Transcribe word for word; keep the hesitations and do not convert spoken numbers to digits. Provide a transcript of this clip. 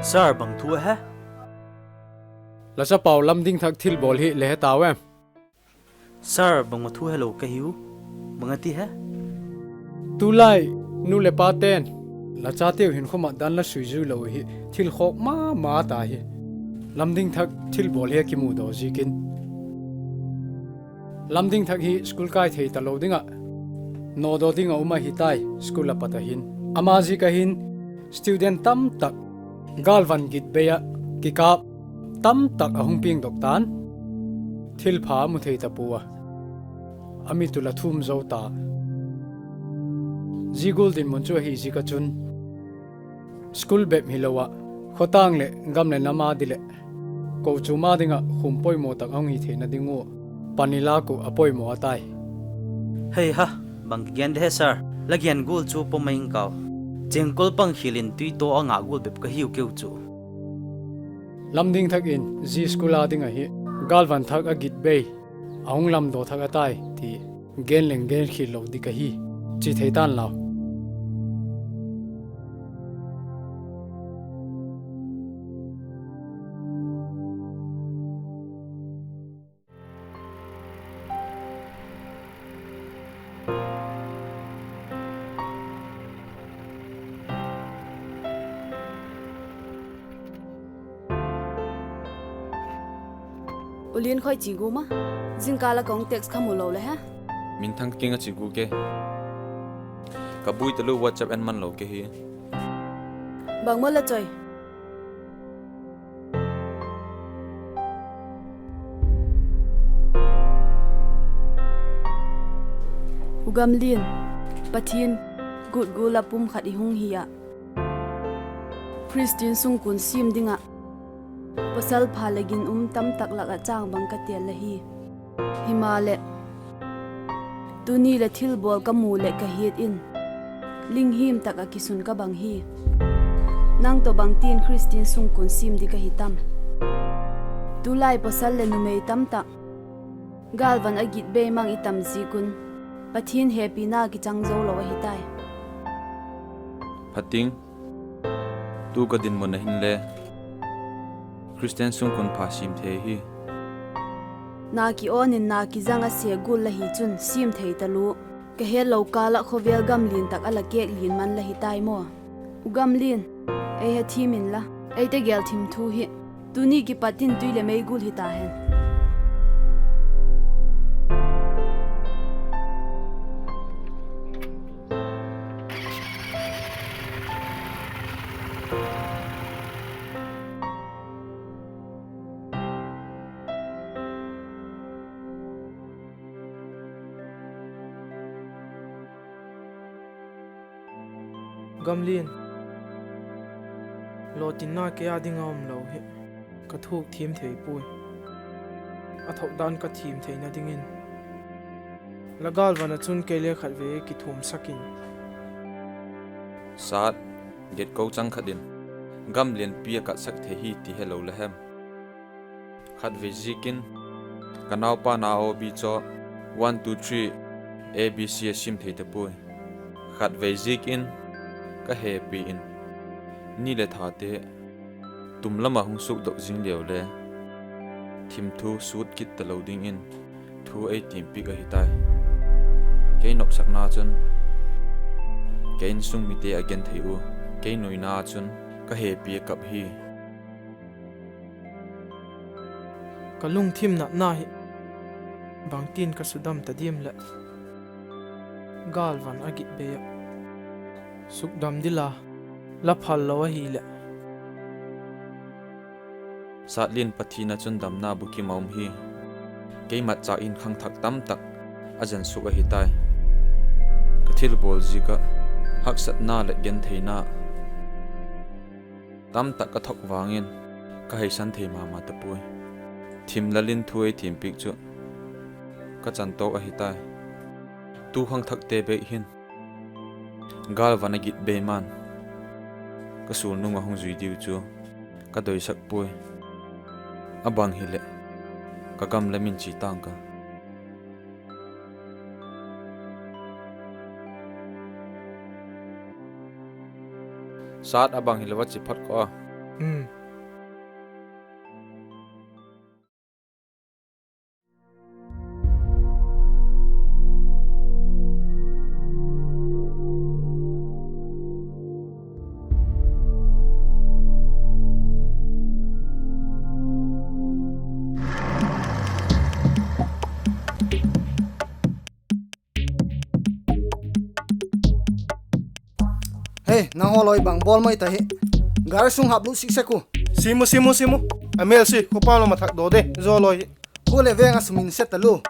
Sir, bang thu ahe? La chapau Lamdingthak thilbawl hi le he tau em? Sir, bangma thu helo ka hiu. Bang a ti he? Tulai nu leh pate'n la chateu hinkhua ah dan la suizui lo hi thil khawk ma ma ta hi. Lamdingthak thilbawl hi a kimudaw ziakin. Lamdingthak hi school kai thei talo ding ah nawdaw ding ah um ahi tai, school a pat a hin. Ama ziak a hin student tamtak gâlvan gitbei ah kikâp tamtak a hung piangdok ta'n, thilpha a mu thei ta pua a, a mit uh la thum zo ta. Zia gual dinmun chu ahi ziak ah chun, school bep hilo ah, khawtâng leh gam leh nam â di leh kochuam â ding ah khum poimaw tak a hung hi theina ding ua pani lâk uh a poimaw a tai. Hei ha, bang kigen de he sir, la gen gual chu pom a ing kau. Chengkol pang khial in tui taw a ngah gual bep ka hiu keu chu. Lamdingthak in zia school â ding ahi gâlvan thak a gitbei, a hung lamdaw thak a tai ti gen leng gen khial lo dik ahi, chi thei ta'n lau. U Liankhoi chi gu ma? Zingkâl a ka hung text kha mu lo le he. Minthang King a chi gu ke. Ka buai talu, WhatsApp en man lo ke hi. Bang maw la choi? U Gamlian, Pathian gut gual ah pum khat i hung hi ah, Khristian sungkuan siam ding ah pawsal pha leh ginum tamtak lak ah châng bang ka têl la hi. Himaleh, tuni leh thilbawl ka mu leh ka hiat in, linghiam tak ah kisun ka bang hi. Nang tawh bangtin Khristian sungkuan siam ding ka hi tam? Tulai pawsal leh numei tamtak gâlvan a gitbei mang i tam ziak un, Pathian hepina kichang zo lo ahi tai. Phating, tu ka dinmun ah hinle Khristian sungkuan pha siam thei hi. Na ki awn in na kizang a se gual la hi chun siam thei talu. Ka hetlo kâl ah khawvel gam lian tak a la kêk lian man la hi tai maw? U Gamlian, ei he thiam inla, ei tegel thim thu hi tuni kipat in tui leh mei gual hi ta hen. Gamlian, lawtinna kei â ding a um lo hi. Ka thuak thiam thei puai. A thok dan ka thiam theina dingin la gâlvan ah chun kei le khatvei kithuamsak in. Sat, get ko chang khat in gam lianpi a katsak thei hi ti helo la hem? Khatvei ziakin ka naupa na OB chaw one, two, three, A B C a sim thei ta puai. Khatvei ziakin ka hepi in ni leh thate tum lam ah hung sukdok zing leu le thimthu sut kit talo dingin thu ei tiampiak ahi tai. Kei nopsakna chun kei insung mite a genthei ua, kei nuina chun ka hepi a kap hi. Ka lungthim natna hi bangtin ka sudam ta diam leh, gâlvan a gitbei ah sukdam dila la phal lo ahileh. Satlian, Pathian ah chun damna bukim a um hi. Kei matchâk in khangthak tamtak a zen suk ahi tai. Ka thilbawl ziak ah haksatna leh gentheina tamtak ka thok vang in ka haisan thei ma ma ta puai. Thim lal in thu ei thiampiak chu ka chanto ahi tai. Tu khangthakte bek hin gâlvan a gitbei man ka sulnung ah hung zui diu chu ka doisak puai. A bang hileh ka gam lam in chia tang ka. Sat, a bang hile va chi phot ko a. Hei, nanghaw lawi bang bawl mai ta hi. Gari sung hap lut sik sek u. Simu, simu, simu. A mêl si, khawpa lam a thak daw de, zaw lawi hi. Khua leh veng a sum in se talu.